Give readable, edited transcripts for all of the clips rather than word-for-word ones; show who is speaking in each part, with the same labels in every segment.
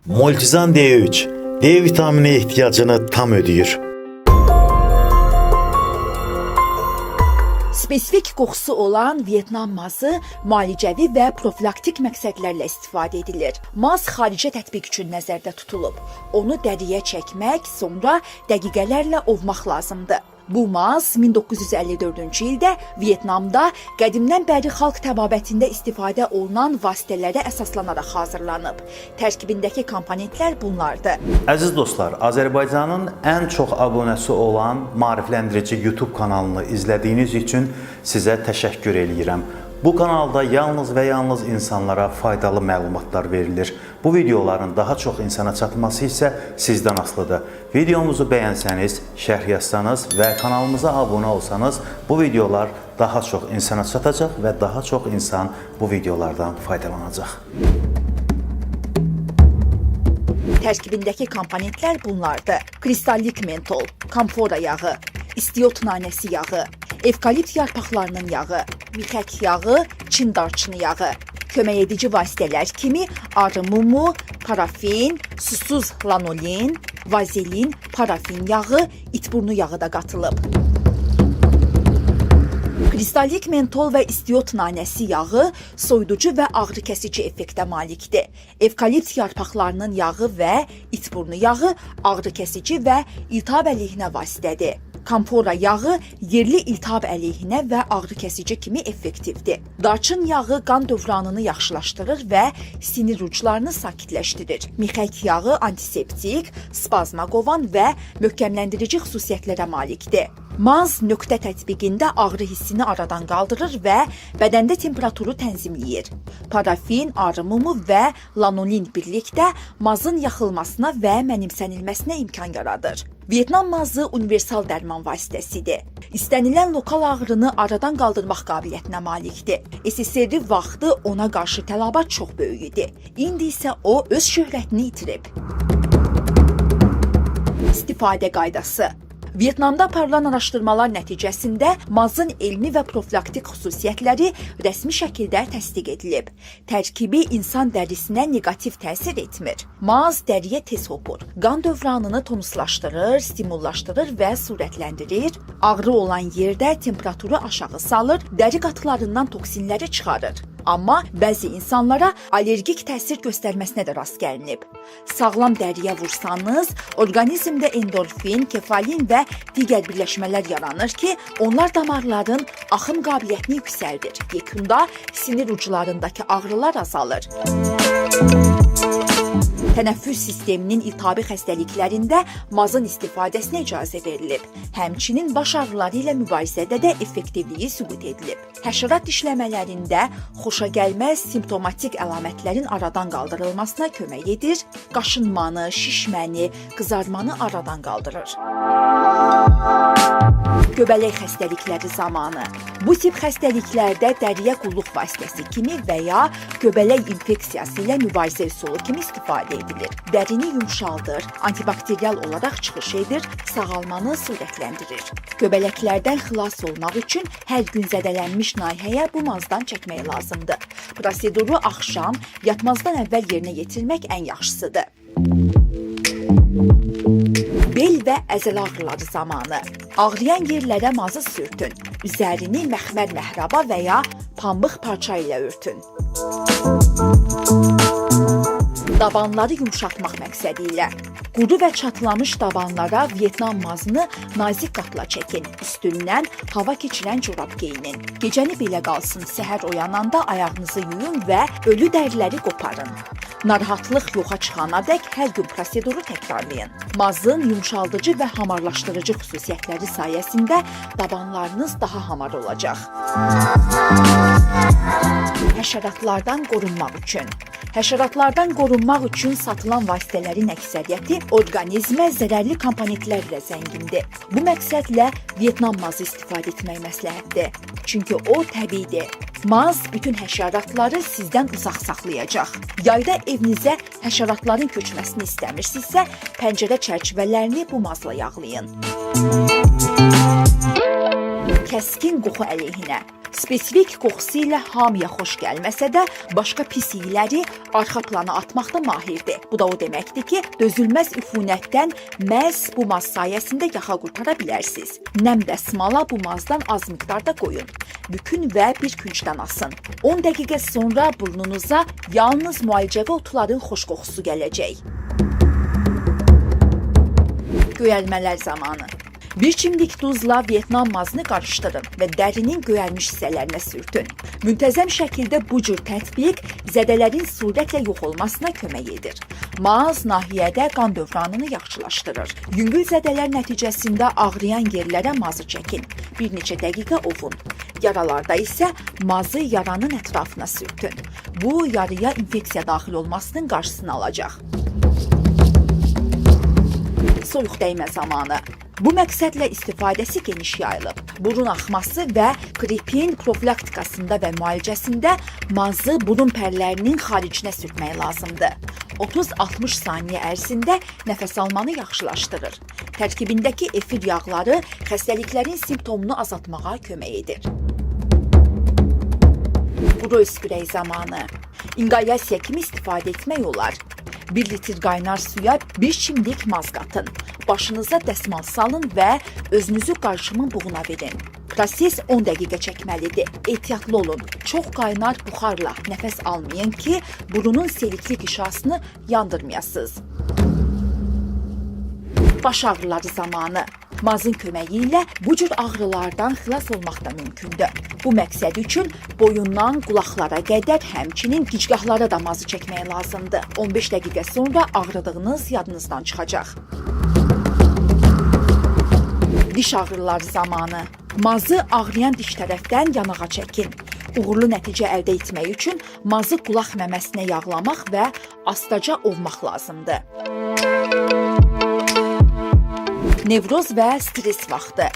Speaker 1: Multizan D3 D vitamini ehtiyacını tam ödəyir.
Speaker 2: Spesifik qoxusu olan Vyetnam mazı müalicəvi və profilaktik məqsədlərlə istifadə edilir. Maz xaricə tətbiq üçün nəzərdə tutulub. Onu dəriyə çəkmək, sonra dəqiqələrlə ovmaq lazımdır. Bu maz 1954-cü ildə Vyetnamda qədimdən bəri xalq təbabətində istifadə olunan vasitələrə əsaslanaraq hazırlanıb. Tərkibindəki komponentlər bunlardır.
Speaker 1: Əziz dostlar, Azərbaycanın ən çox abunəsi olan maarifləndirici YouTube kanalını izlədiyiniz üçün sizə təşəkkür eləyirəm. Bu kanalda yalnız və yalnız insanlara faydalı məlumatlar verilir. Bu videoların daha çox insana çatması isə sizdən asılıdır. Videomuzu bəyənsəniz, şərh yazsanız və kanalımıza abunə olsanız, bu videolar daha çox insana çatacaq və daha çox insan bu videolardan faydalanacaq.
Speaker 2: Tərkibindəki komponentlər bunlardır: kristallik mentol, kamfora yağı, istiot nanəsi yağı, evkalipt yarpaqlarının yağı, mixək yağı, Çin darçını yağı. Kömək edici vasitələr kimi arı mumu, parafin, susuz lanolin, vazelin, parafin yağı, itburnu yağı da qatılıb. Kristallik mentol və istiot nanəsi yağı soyuducu və ağrı kəsici effektə malikdir. Evkalipt yarpaqlarının yağı və itburnu yağı ağrı kəsici və iltihab əleyhinə vasitədir. Kamfora yağı yerli iltihab əleyhinə və ağrı kəsici kimi effektivdir. Darçın yağı qan dövranını yaxşılaşdırır və sinir uclarını sakitləşdirir. Mixək yağı antiseptik, spazma qovan və möhkəmləndirici xüsusiyyətlərə malikdir. Maz nöqtə tətbiqində ağrı hissini aradan qaldırır və bədəndə temperaturu tənzimləyir. Parafin, arı mumu və lanolin birlikdə mazın yaxılmasına və mənimsənilməsinə imkan yaradır. Vyetnam mazı universal dərman vasitəsidir. İstənilən lokal ağrını aradan qaldırmaq qabiliyyətinə malikdir. SSR vaxtı ona qarşı tələbat çox böyük idi. İndi isə o öz şöhrətini itirib. İstifadə qaydası. Vyetnamda aparılan araşdırmalar nəticəsində mazın elmi və profilaktik xüsusiyyətləri rəsmi şəkildə təsdiq edilib. Tərkibi insan dərisinə neqativ təsir etmir. Maz dəriyə tez hopur. Qan dövranını tonuslaşdırır, stimullaşdırır və sürətləndirir. Ağrı olan yerdə temperaturu aşağı salır, dəri qatlarından toksinləri çıxarır. Amma bəzi insanlara allergik təsir göstərməsinə də rast gəlinib. Sağlam dəriyə vursanız, orqanizmdə endorfin, kefalin və digər birləşmələr yaranır ki, onlar damarların axım qabiliyyətini yüksəldir. Yekunda sinir uclarındakı ağrılar azalır. Tənəffüs sisteminin iltihabi xəstəliklərində mazın istifadəsinə icazə verilib. Həmçinin baş ağrıları ilə mübarizədə də effektivliyi sübut edilib. Həşərat dişləmələrində xoşagəlməz simptomatik əlamətlərin aradan qaldırılmasına kömək edir, qaşınmanı, şişməni, qızarmanı aradan qaldırır. Göbələk xəstəlikləri zamanı. Bu tip xəstəliklərdə dəriyə qulluq vasitəsi kimi və ya göbələk infeksiyası ilə mübarizə üsulu kimi istifadə edilir. Dərini yumşaldır, antibakterial olaraq çıxış edir, sağalmanı sürətləndirir. Göbələklərdən xilas olmaq üçün hər gün zədələnmiş nahiyəyə bu mazdan çəkmək lazımdır. Proseduru axşam yatmazdan əvvəl yerinə yetirmək ən yaxşısıdır. Bel və əzələ ağrıları zamanı ağrıyan yerlərə mazı sürtün. Üzərini məxmər məhraba və ya pambıq parça ilə örtün. Dabanları yumşaltmaq məqsədi ilə quru və çatlamış dabanlara Vyetnam mazını nazik qatla çəkin. Üstündən hava keçirən corab geyinin. Gecəni belə qalsın. Səhər oyananda ayağınızı yuyun və ölü dəriləri qoparın. Narahatlıq yoxa çıxanadək hər gün proseduru təkrarlayın. Mazın yumşaldıcı və hamarlaşdırıcı xüsusiyyətləri sayəsində dabanlarınız daha hamar olacaq. Həşəratlardan qorunmaq üçün. Həşəratlardan qorunmaq üçün satılan vasitələrin əksəriyyəti orqanizmə zərərli komponentlərlə zəngindir. Bu məqsədlə Vyetnam mazı istifadə etmək məsləhətdir. Çünki o təbiidir. Maz bütün həşəratları sizdən uzaq saxlayacaq. Yayda evinizə həşəratların köçməsini istəmirsinizsə, pəncərə çərçivələrini bu mazla yağlayın. Kəskin qoxu əleyhinə. Spesifik qoxusu ilə hamıya xoş gəlməsə də, başqa pis iyləri arxa plana atmaqda mahirdir. Bu da o deməkdir ki, dözülməz üfunətdən məhz bu maz sayəsində yaxa qurtara bilərsiniz. Nəm dəsmala bu mazdan az miqdarda qoyun. Bükün və bir küncdən asın. 10 dəqiqə sonra burnunuza yalnız müalicəvi otların xoş qoxusu gələcək. Göyərmələr zamanı. Bir çimdik duzla Vyetnam mazını qarışdırın və dərinin göyərmiş hissələrinə sürtün. Müntəzəm şəkildə bu cür tətbiq zədələrin sürətlə yox olmasına kömək edir. Maz nahiyədə qan dövranını yaxşılaşdırır. Yüngül zədələr nəticəsində ağrıyan yerlərə mazı çəkin. Bir neçə dəqiqə ovun. Yaralarda isə mazı yaranın ətrafına sürtün. Bu yarıya infeksiya daxil olmasının qarşısını alacaq. Soyuq dəymə zamanı. Bu məqsədlə istifadəsi geniş yayılıb. Burun axması və qripin profilaktikasında və müalicəsində mazı burun pərlərinin xaricinə sürtmək lazımdır. 30-60 saniyə ərzində nəfəs almanı yaxşılaşdırır. Tərkibindəki efir yağları xəstəliklərin simptomunu azaltmağa kömək edir. Quru öskürək zamanı inqalyasiya kimi istifadə etmək olar. 1 litr qaynar suya bir çimdik maz qatın. Başınıza dəsmal salın və özünüzü qarışımın buğuna verin. Proses 10 dəqiqə çəkməlidir. Ehtiyatlı olun. Çox qaynar buxarla nəfəs almayın ki, burunun selikli qişasını yandırmayasınız. Baş ağrıları zamanı mazın köməyi ilə bu cür ağrılardan xilas olmaq da mümkündür. Bu məqsəd üçün boyundan qulaqlara qədər, həmçinin gicgahlara da mazı çəkmək lazımdır. 15 dəqiqə sonra ağrıdığınız yadınızdan çıxacaq. Diş ağrıları zamanı mazı ağrıyan diş tərəfdən yanağa çəkin. Uğurlu nəticə əldə etmək üçün mazı qulaq məməsinə yağlamaq və astaca ovmaq lazımdır. Nevroz və stres vaxtı.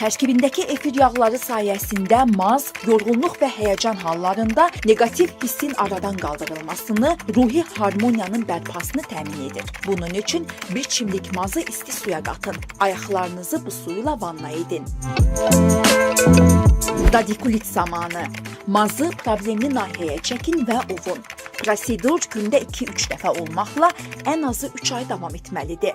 Speaker 2: Tərkibindəki efir yağları sayəsində maz yorğunluq və həyəcan hallarında neqativ hissin aradan qaldırılmasını, ruhi harmoniyanın bərpasını təmin edir. Bunun üçün bir çimdik mazı isti suya qatın. Ayaqlarınızı bu suyla vanna edin. Radikulit zamanı. Mazı problemli nahiyəyə çəkin və ovun. Prosedur gündə 2-3 dəfə olmaqla ən azı 3 ay davam etməlidir.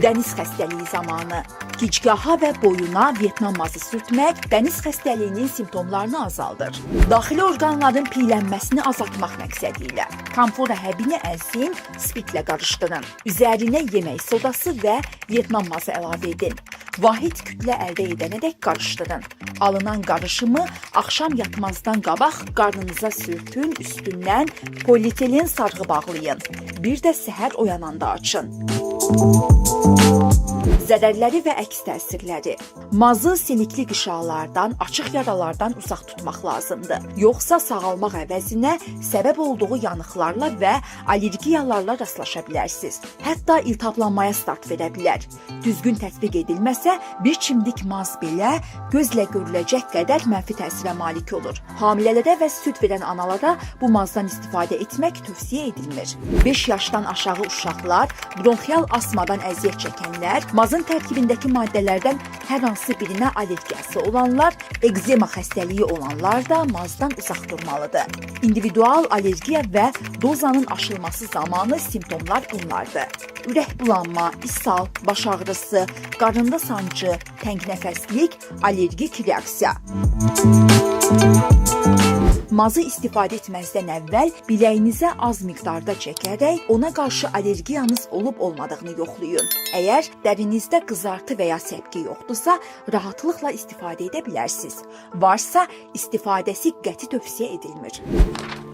Speaker 2: Dəniz xəstəliyi zamanı gicgaha və boyuna Vyetnam mazı sürtmək dəniz xəstəliyinin simptomlarını azaldır. Daxili orqanların piylənməsini azaltmaq məqsədi ilə kamfora həbini əzin, spirtlə qarışdırın. Üzərinə yemək sodası və Vyetnam mazı əlavə edin. Vahid kütlə əldə edənədək qarışdırın. Alınan qarışımı axşam yatmazdan qabaq qarnınıza sürtün, üstündən polietilen sarğı bağlayın. Bir də səhər oyananda açın. Zərərləri və əks təsirləri. Mazı selikli qişalardan, açıq yaralardan uzaq tutmaq lazımdır. Yoxsa sağalmaq əvəzinə səbəb olduğu yanıqlarla və allergiyalarla rastlaşa bilərsiniz. Hətta iltihablanmaya start verə bilər. Düzgün tətbiq edilməsə, bir çimdik maz belə gözlə görüləcək qədər mənfi təsirə malik olur. Hamilələrə və süd verən analara bu mazdan istifadə etmək tövsiyə edilmir. 5 yaşdan aşağı uşaqlar, bronxial asmadan əziyyət çəkənlər, mazın tərkibindəki maddələrdən hər hansı birinə allergiyası olanlar, ekzema xəstəliyi olanlar da mazdan uzaq durmalıdır. İndividual allergiya və dozanın aşılması zamanı simptomlar bunlardır: Ürək bulanma, ishal, baş ağrısı, qarında sancı, təngnəfəslik, allergik reaksiya. Mazı istifadə etməzdən əvvəl biləyinizə az miqdarda çəkərək ona qarşı allergiyanız olub olmadığını yoxlayın. Əgər dərinizdə qızartı və ya səpki yoxdursa, rahatlıqla istifadə edə bilərsiniz. Varsa, istifadəsi qəti tövsiyə edilmir.